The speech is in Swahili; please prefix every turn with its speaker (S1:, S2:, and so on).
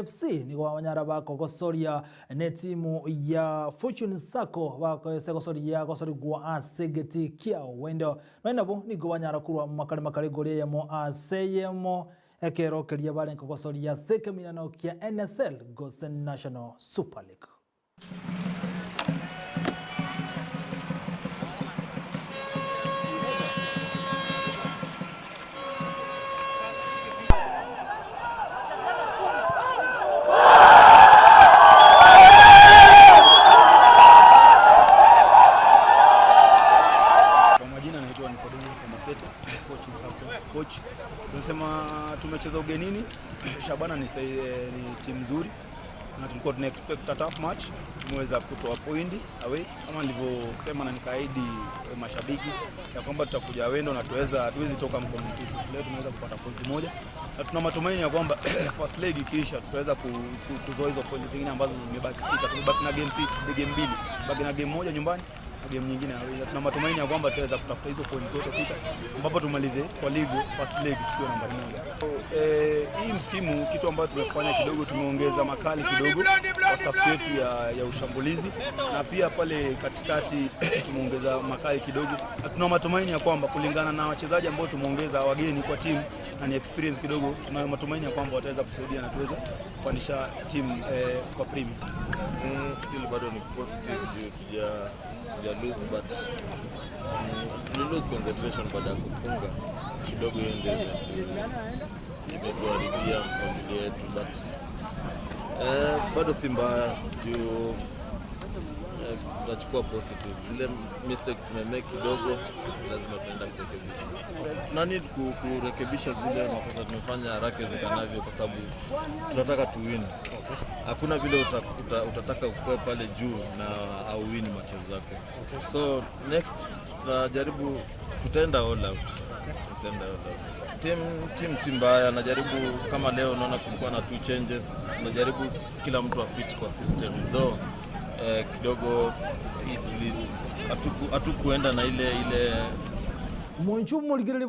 S1: FC nigo banyara bakogosoria ne timu ya Fortune Sacco bakosegosoria gosorigwa asegeti kia wendo nabo nigo banyara kurwa makare makare goreyemo aseyemo ekero keria barenko gosoria sekeminano kia NSL Gosen National Super League.
S2: Fortune Sacco coach. Tunasema tumecheza ugenini. Shabana ni timu nzuri na tulikuwa tuna expect a tough match. Tumeweza kutoa point away kama nilivyosema na nikaahidi mashabiki ya kwamba tutakuja wendo na tuwezi toka mkono mtupu. Leo tumeweza kupata point moja na tuna matumaini ya kwamba first leg ikiisha tutaweza kuzoa hizo point zingine ambazo zimebaki sita. Tumebaki na game sita, game mbili, baki na game moja nyumbani, game nyingine. Tuna matumaini ya kwamba tutaweza kutafuta hizo point zote sita ambapo tumalize kwa league first leg tukiwa nambari 1. Hii msimu kitu ambacho tumefanya kidogo, tumeongeza makali kidogo kwa safu yetu ya ushambulizi na pia pale katikati tumeongeza makali kidogo, na tuna matumaini ya kwamba kulingana na wachezaji ambao tumeongeza wageni kwa timu na ni experience kidogo, tunayo matumaini ya kwamba wataweza kusaidia na tuweze kupandisha timu kwa Premier.
S3: Still bado ni positive juu tuja lose, but we lose concentration baada ya kufunga kidogo. Hiyo ndio imetuharibia mpangilio yetu, but bado si mbaya juu tutachukua positive. Zile mistakes tumemake kidogo lazima tunaenda kurekebisha. Tuna need kurekebisha zile makosa tumefanya haraka iwezekanavyo kwa sababu tunataka tu win. Hakuna vile utataka ukue pale juu na au win matches zako. So next tunajaribu, tutaenda all out. Tutaenda all out. Team si mbaya, najaribu kama leo naona kulikuwa na 2 changes. Najaribu kila mtu afit kwa system though kidogo hatukuenda na ile
S1: Munchu.